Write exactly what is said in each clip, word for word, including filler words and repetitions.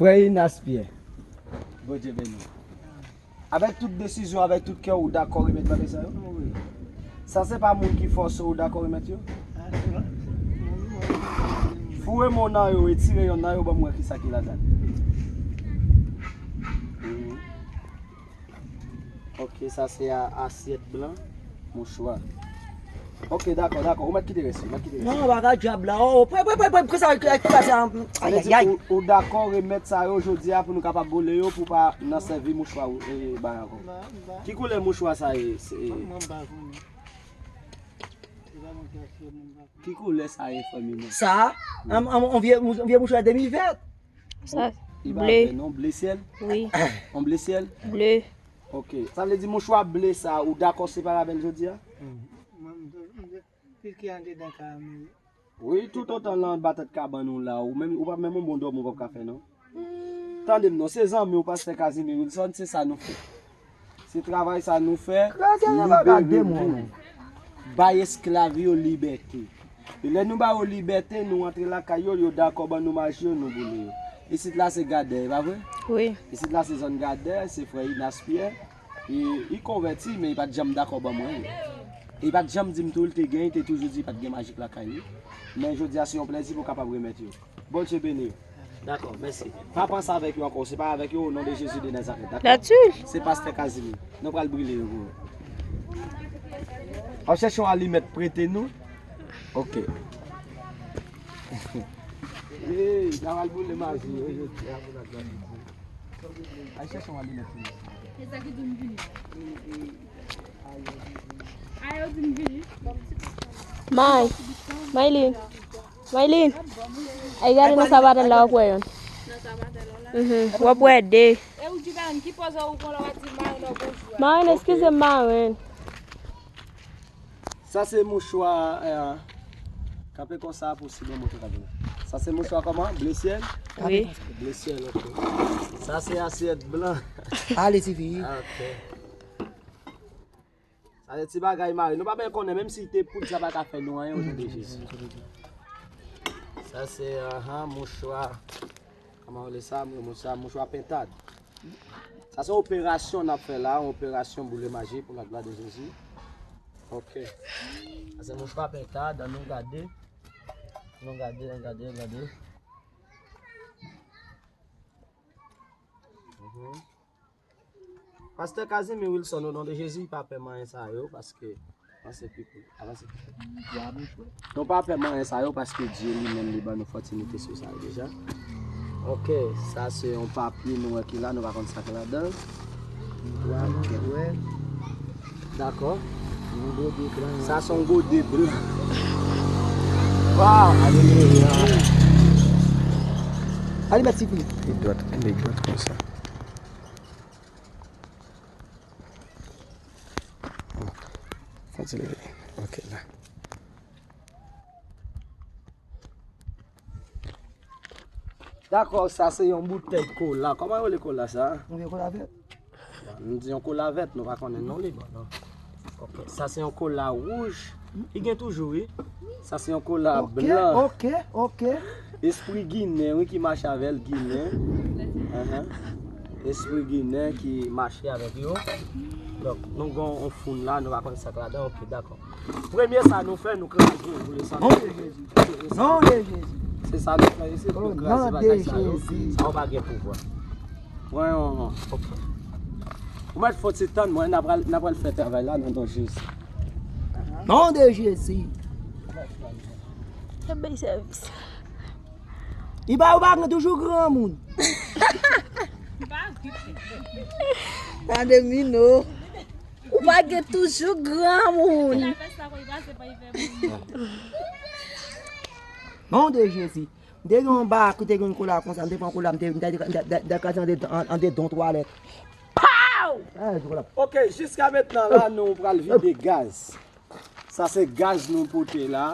Frè Inas Pyè. Bondye beni w. Avèk tout desizyon, avèk tout kè w, ou dakò remèt bagay sa yo? Wi. Sa se pa moun ki fòse w, ou dakò remèt yo? Foure men w nan yo, retire yonn nan yo, ban m wè kisa ki ladan l. Ok, sa se a, asyèt blan, mouchwa. Ok, dakò, dakò. Ou mèt kite rès, ou mèt kite rès. Non, bagay djab la. Oh, pre, pre, pre, pre, pre sa, ki, ki pase an. Sa vle di, ayayay. Ou, ou dakò remèt sa yo jodi a pou nou kapab boule yo, pou pa nan sèvi mouchwa, e, bay ankò. Ki koulè mouchwa sa ye? Se, mwen pa konnen. Se pa mwen ki achte, mwen pa konnen. Ki koulè sa ye, fanmi mwen? Sa, an, an, an vye, an vye mouchwa de mil ven. Sa, ble. Li pa vle non, ble syèl? Wi. An ble syèl? Ble. Ok. Sa vle di mouchwa ble sa, ou dakò separe avè l jodi a? Mwen, m, m, m, piske andedan ka mwen. Wi, toutotan l anba tèt kabann ou la, ou menm, ou pa menm yon bon dòmi ou p ap ka fè non. Tande m non, se zanmi w, pastè Casimir Wilson, se sa nou fè. Se travay sa nou fè, libere nou. Bay esklav yo libète. E lè nou ba yo libète, nou antre lakay yo, yo dakò ban nou maji yo, nou boule yo. Isit la se Gadè, e pa vre? Wi. Isit la se zòn Gadè, se frè Inas Pyè. E li konvèti, men li pa t janm dakò ban mwen yo. E li pa t janm di m tou li te gen, li te toujou di li pa t gen majik lakay li. Men jodi a se yon plèzi pou w kapab remèt yo. Bondye beni w. Dakò, mèsi. Pa panse avèk yo ankò, separe avèk yo, o non de Jezi de Nazarèt, dakò? Datil. Se pastè Casimir. Nou pral brile yo pou ou. W ap chèche yon alimèt prete nou? Ok. Hey, n a pral boule maji yo jodi a pou n ap gade. Al chèche yon alimèt pou nou. E sa ki di m vini. A, yo di m vini. May. Maylin. Maylin. Ay, gade nan sabatèl la, w ap wè youn. Mhm. W ap wè de. E ou di Maylin, ki pòz ou pran la, w ap di Maylin bonjou a? Maylin, eskize m, Maylin. Sa se mouchwa, eh, kanpe konsa pou si bon moto ka vini. Sa se mouchwa kòman? Ble syèl? Wi. Ble syèl, ok. Sa se asyèt blan. Ale, tifi. Ah, ok. Sa se ti bagay mare. Nou pa byen konnen, menm si te poud, sa pa ka fè nou anyen, o non de Jezi. Sa se, ahan, mouchwa. Kòman yo rele sa? Mouchwa pentad. Sa se yon operasyon n ap fè la, yon operasyon boule maji pou laglwa de Jezi. Ok. Sa se mouchwa pentad, ann nou gade. Nou gade, nou gade, nou gade. Mhm. Pastè Casimir Wilson, o non de Jezi, pa pè manyen sa yo, paske Avanse pi kou, avanse pi kou. Nou pa pè manyen sa yo paske Dye li menm li ban nou fòtinite sou sa yo deja. Ok, sa se yon papye nou wè ki la, nou pa konn sa ki ladan l. Ok. Dakò. Sa se yon gode blan. Waw, alelouya. Ale mèt sifi. Li dwat, li dwat konsa. Fò ti leve. Ok, la. Dakò, sa se yon boutèy kola. Kòman yo rele kola sa? Yon vye kola vèt. Nou di yon kola vèt, nou pa konnen non li, bon, non. Ok, sa se yon kola wouj. Li gen toujou, wi. Sa se yon kola blan. Ok, ok, ok. Espri ginen, wi, ki mache avè l, ginen. Ahan. Espri ginen ki mache avèk yo. Donk, nou gen yon foun la, nou pa konn sa k ladan. Ok, dakò. Premye sa nou fè, nou kraze, nou boule sa. Non de Jezi. Non de Jezi. Se sa nou fè isit, nou kraze bagay sa yo. Sa yo pa gen pouvwa. Mwen, ok. Ou mèt fò ti tann mwen, n a pral, n a pral fè travay la nan non Jezi. Non de Jezi. Fè bèl sèvis. Li pa, ou pa gen toujou granmoun. Tande Mino. Ou pa gen toujou granmoun. Non de Jezi. M te gen yon ba ki te gen yon kola konsa, m te pran kola, m te, m te, m te, m te kraze an de, an, an de don twalèt. Pow! Ah, kola. Ok, jiska mentnan la, nou pral vide gaz. Sa se gaz nou pote la.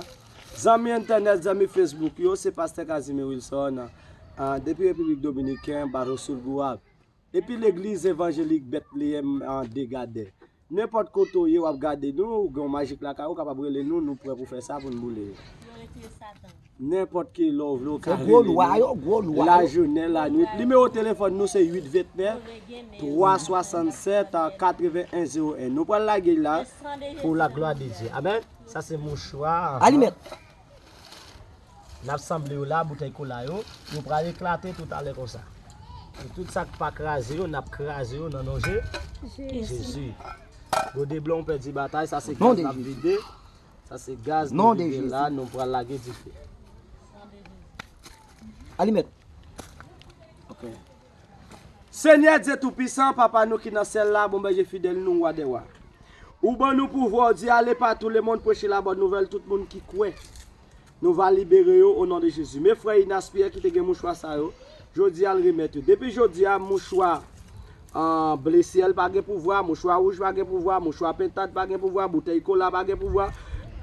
Zanmi entènèt, zanmi Facebook yo, se pastè Casimir Wilson, ah, depi Repiblik Dominiken, Bajo Sur Guav. Epi legliz evanjelik Bètleyèm, ah, de Gadè. Nenpòt kote w ye, w ap gade nou, ou gen yon majik lakay ou, kapab rele nou, nou prè pou fè sa, pou n boule yo. Nenpòt ki lè w vle, ou ka rele nou. Lajounen, lanwit. Nimewo telefòn nou se uit vennèf, twa swasannsèt, katreven en zewo en. Nou pral lage l la pou la glwa de Dye. Amèn. Sa se mouchwa. Alimèt. N ap sanble yo la, boutèy kola yo. Yo pral eklate toutalè konsa. E tout sa k pa kraze yo, n ap kraze yo nan non Je-, Jezi. Gode blan, ou pèdi batay, sa se gaz n ap vide. Sa se gaz nou vide la, nou pral lage dife. Alimèt. Ok. Senyè Dye Toupisan, Papa nou ki nan syèl la, Bon Bèje fidèl nou, Wa dè wa. Ou ban nou pouvwa, ou di, "Ale pa tou lemonn, preche labòn nouvèl, tout moun ki kwè, nou va libere yo o non de Jezi." Men frè Inas Pyè ki te gen mouchwa sa yo, jodi a l remèt yo. Depi jodi a, mouchwa, ah, ble syèl pa gen pouvwa, mouchwa wouj pa gen pouvwa, mouchwa pentad pa gen pouvwa, boutèy kola pa gen pouvwa,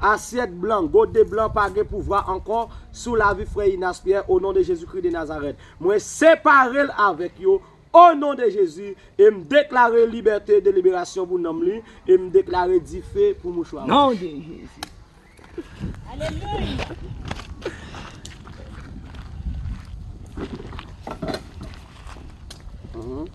asyèt blan, gode blan pa gen pouvwa ankò sou lavi frè Inas Pyè, o non de Jezikri de Nazarèt. Mwen separe l avèk yo, o non de Jezi, e m deklare libète, deliberasyon pou nanm li, e m deklare dife pou mouchwa. Non de Jezi. Alelouya. Mhm.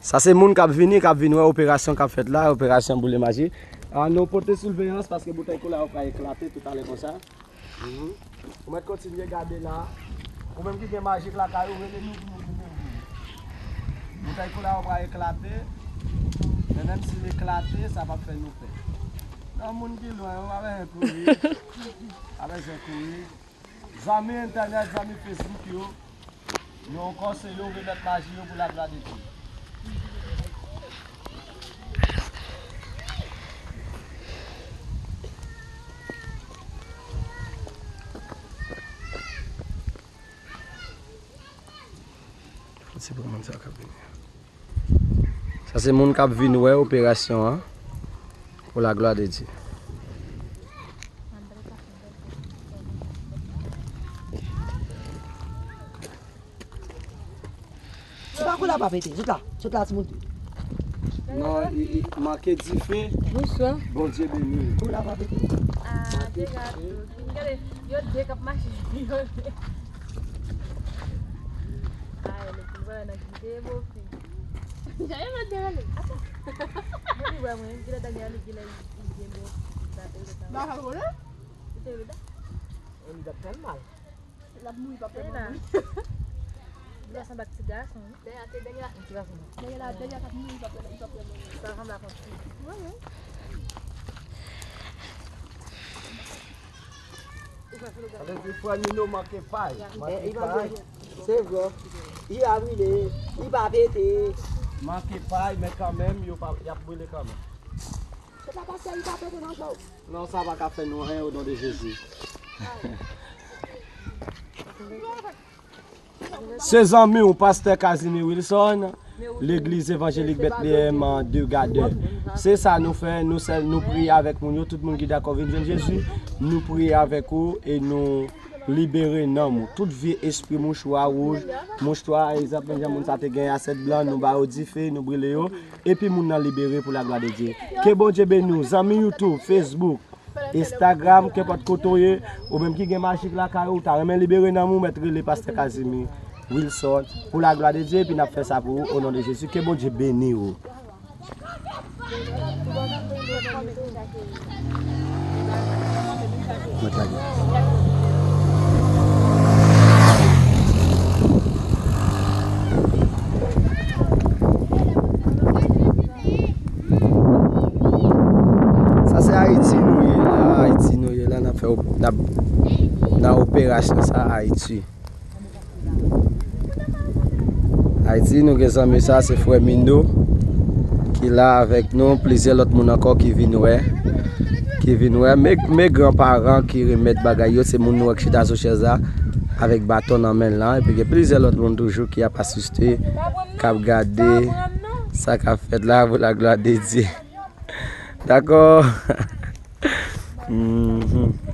Sa se moun k ap vini, k ap vin wè operasyon k ap fèt la, operasyon boule maji. Ah, nou pote siveyans paske boutèy kola yo pral eklate toutalè konsa. Mhm. Ou mèt kontinye gade la. Ou menm ki gen majik lakay ou, rele nou pou nou vin. Boutèy kola yo pral eklate. Men menm si l eklate, sa p ap fè nou pè. Nan moun ki lwen, ou pa bezwen kouri. Pa bezwen kouri. Zanmi entènèt, zanmi Facebook yo, yo ankò se yo remèt maji yo pou laglwa de Dye. Fò ti pran moun sa k ap vini. Sa se moun k ap vin wè operasyon an pou laglwa de Dye. Sou pa kou la pa pete. Sot la, sot la, timoun. Non, i, i manke dife. Bonswa. Bondye beni. Kou la pa pete. Ah, manke dife. Gade, yo de k ap mache. Ay, le pou wè nan ki de bo fi. Jaye mwen te rele. Ata. Mwen li wè mwen, gilè Daniel, gilè li gen bo. Ba rele. Ou te rele da? Li t ap fè l mal. L ap mouri, pa pè moun. Li sanble ak ti gason, wi. Dèyè te dèyè ak ti gason. Dèyè la, dèyè k ap mouri, pa pè, pa pè moun. Li pa sanble ak yon fi. Wi, wi. Sa vle di frè Nino manke pay. Manke pay. Se vre. Li pa brile, li pa pete. Manke pay, men kanmenm, yo pa, y ap brile kanmenm. Se pa pastè, li pa pete nan cho. Non, sa pa ka fè nou anyen, o non de Jezi. Se zanmi w, pastè Casimir Wilson, legliz evanjelik Bètleyèm de Gadè. Se sa nou fè, nou sèl, nou priye avèk moun yo, tout moun ki dakò vin jwenn Jezi, nou priye avèk ou e nou libere nanm ou. Tout vye espri mouchwa wouj, mouchwa, egzanp, menm jan moun sa te gen asyèt blan, nou ba yo dife, nou brile yo, epi moun nan libere pou laglwa de Dye. Ke Bondye beni w, zanmi YouTube, Facebook, Instagram, kenpòt kote w ye, ou menm ki gen majik lakay ou, ou ta renmen libere nanm ou, mèt rele pastè Casimir Wilson, pou laglwa de Dye, epi n ap fè sa pou ou, o non de Jezi. Ke Bondye beni w. Mèt lage. Sa se Ayiti nou ye la, Ayiti nou ye la, n ap fè op-, n ap nan operasyon sa Ayiti. Ayiti, nou gen zanmi sa, se frè Mindo ki la avèk nou, plizyè lòt moun ankò ki vin wè, ki vin wè. Men, men granparan ki remèt bagay yo, se moun nou wè k chita sou chèz la avèk baton nan men l lan, epi gen plizyè lòt moun toujou ki ap asiste, k ap gade sa k ap fèt la pou laglwa de Dye. Dakò. Mhm.